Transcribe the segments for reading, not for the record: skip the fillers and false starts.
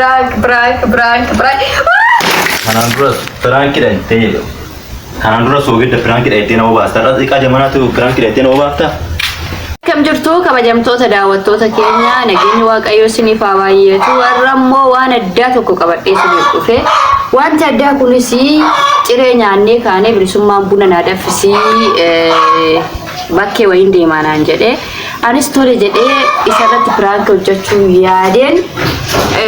Prank, prank, prank, prank. Kanaan duras piraankidha jettee kanaan dura soogidda piraankidha jettee nama baasta. Har'as dhiqaa jamanaatu piraankidha jettee nama baafta. Akkam jirtu kabajamtoota daawwattoota keenya, nageenyi Waaqayyoo isiniif haa baay'atu. Har'a immoo waan addaa tokko qabadhee isiniif dhufe. Wanti addaa kunis ciree nyaannee kaanee bilisummaan buna naa danfisii bakkee wayiin deemaa naan jedhe. Anis tole jedhee isarratti piraank hojjechuu yaadeen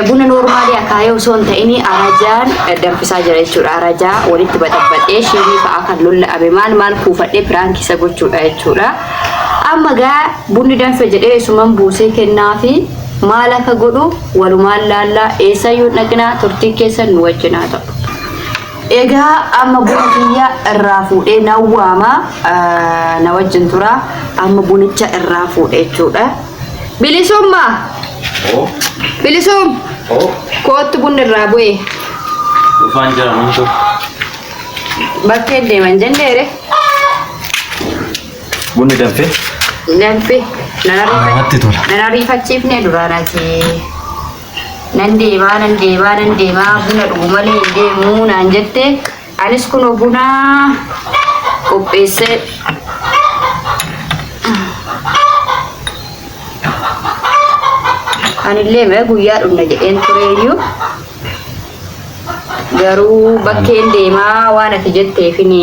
buna noormaalii akaayee osoo hin ta'in arajaan danfisaa jira jechuudha. Arajaa walitti baxabbadhee shiinii fa'aa kan lolla'ame maal maal kuufadhee piraank isa gochuudha jechuudha. Amma gaa bunni danfe jedhee isuman buusee kennaafi maal akka godhu walumaan laallaa, eessayyuu hin dhaqinaa, turtiin keessan nu wajjin haa ta'u. Egaa amma buna kiyya irraa fuudhee nan waama, na wajjin tura. Amma bunicha irraa fuudhe jechuudha. Bilisummaa! Oh, Bilisum! oh, Koottu bunni irraa bu'e. Dhufaan jira mantu. Bakkeen deeman jenneere. Bunni danfe. Danfe. Namatti tola. Nan ariifachiifne duraan ati. Nan deemaa, nan deemaa, nan deemaa, buna dhugu malee hin deemuu naan jette. Anis kunoo buna qopheessee anillee mee guyyaa dhumna jedheen tureeyyuu, garuu bakkeen deemaa waan ati jetteefini.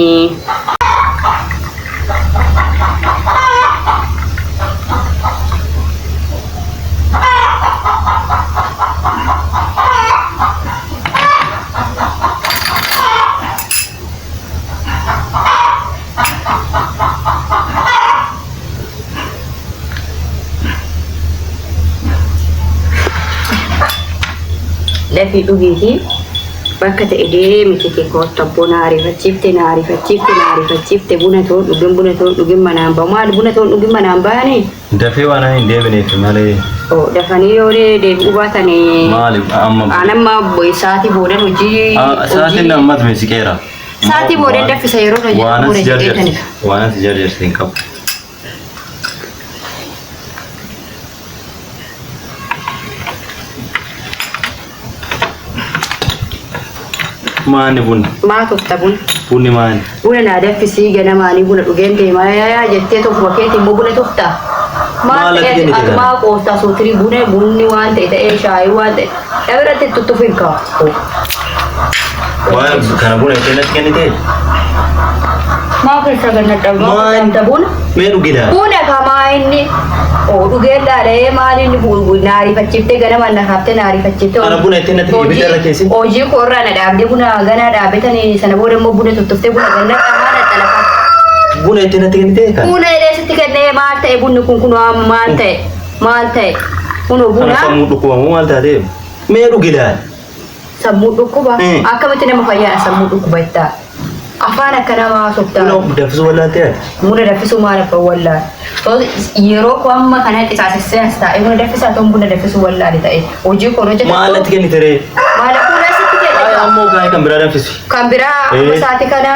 Dafii dhugiitii bakka ta'e deemiti koottu abboo, na ariifachiifte, na ariifachiifte, na ariifachiifte. Buna toon dhugin, buna toon dhugin manaan bahu. Maal buna toon dhugin manaan bahanii? Dafee waan ani hin deebineef malee. Oh, dafanii yoo deebi'uu baatanii. Maali amma? Aan amma sa'aatii boodan hojii. Sa'aatiin ammas meesiqeera. Sa'aatii boodan danfisa yeroo na jedhu Waan buna asi jedhee jarjarse. taniif. Waan asi jarjarse hin qabu. Maani bunni? Maa tufta buna? Bunni maani? Buna naa danfisii, ganamaanii buna dhugeen deemaa jettee tokkuma keetii immoo buna tufta. Maal Maal ati ta'e kennite kana? atumaa qoostaa suutirii buna, bunni waan ta'e ta'ee shaayii waan ta'e dhabiratti tuttufu hin kaa'u. Waan kana buna itti natti kennite? Maa keessa gannadha? Maa Maal? keessa buna? Mee dhugida? Buna kamaa inni oo dhugeen laalee, maal inni na ariifachiiftee, ganama na kaaftee na ariifachiiftee. Kana buna itti natti ibidda irra keessi. Hojii koo irraa na dhaabdee buna ganaa dhaabetanii, sana booda immoo buna tuttuftee buna gannadha maal adda lafaa. Buna itti natti kennite kana? Buna jedhee sitti kennee maal ta'e bunni kun? Kunoo amma maal ta'e, maal ta'e kunoo Kana buna? sammuu dhukkubamuu maal taatee? Mee dhugi laal. Sammuu dhukkuba? Akkamitti nama fayyaadha sammuu dhukkuba jettaa? Afaan akka nama haasoftaa. Buna danfisuu wallaaltee ati? Buna danfisuu maal abbaan wallaale? Yeroo koo amma kana qisaasessee as taa'ee buna danfisaa ta'uun buna danfisuu wallaale ta'e hojii koon hojjetu. Maal natti kennite ree? Maal buna sitti Ay, kenne? ammoo gaa'ee kan biraa danfisi. Kan biraa amma sa'aatii kana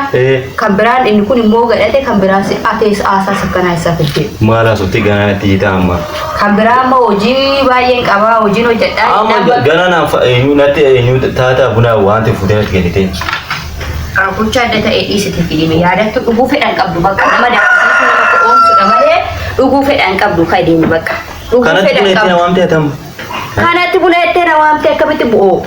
kan biraan inni kun immoo gadhate, kan biraa si atees aasaas akkanaa isaa fidde. Maal haasofti ganaa natti jita amma? Kan biraa amma hojii baay'een qabaa, hojiin hojjedhaa. Amma ganaa naaf eenyu natti eenyu taata buna waan ta'e fuutee natti kennite. Gocha adda ta'e dhiisite fidime yaadattu, dhuguu fedhan qabdu, bakka nama danfisiisu nama ko'oomsudha malee dhuguu fedhan qabdu, kan deemi bakka. Dhuguu Kanatti fedhan buna itti na qabdu. waamte atam. Kanatti buna itti na waamte, akkamitti bu'oo?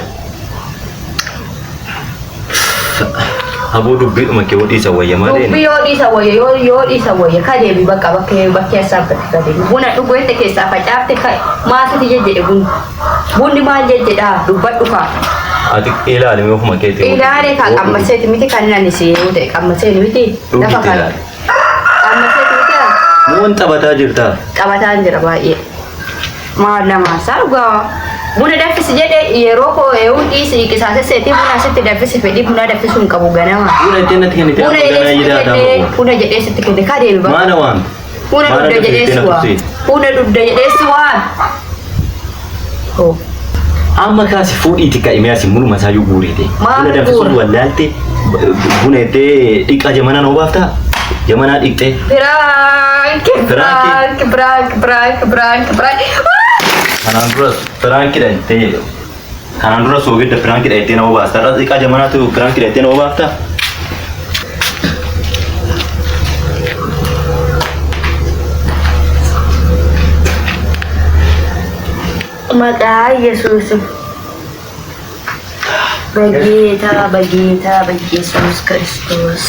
Aboo, dubbiidhuma kee yoo dhiisa wayya malee. Dubbii yoo dhiisa wayya, yoo dhiisa wayya, ka deemi bakka bakkee bakkee assaabbatte ka deemi. Buna dhuguu jette keessaa facaafte, ka maasiti jejjedhe bunni. Bunni maal jejjedhaa dubbadhu kaa. Ati ilaali mee ofuma keetii. Ilaale kaa, qammaseeti miti kan inni si yoo ta'e qammaseeti miti. Dhugiitti Lafa kaa. ilaali. Qammaseeti miti haa. Muun taphataa jirta. Qabataan jira baay'ee. Maal namaa isaa dhugaa. Buna danfisi jedhe, yeroo koo eeyyuu dhiisi qisaasesseetii buna asitti danfisi, fedhii bunaa danfisuu hin qabu ganama. Buna itti natti kennite Buna amma jedhee ganaa sitti yidaa kenne, ta'u. buna jedhee sitti kenne, kaa deemi bakka. Maana waamte? Buna Maana dhugda jedhee danfistee si na waa. tursiifte? Buna dhugda jedhee si waa. Oh. Amma kaasi fuudhiiti ka'imee asii muluma isaayyuu guuriite. Maal Buna danfisuun guura? wallaalte, buna ittee dhiqaa jamanaa na obaaftaa? Jamanaa dhiqxee. Prank, Prank. prank, prank, prank, prank, prank. Kanaan duras piraankidha jettee. Kanaan dura soogidda piraankiidha jettee nama baasta. Har'as dhiqaa jamanaatu piraankiidha jettee nama baafta. Maqaa Yesuus. በጌታ በጌታ በኢየሱስ ክርስቶስ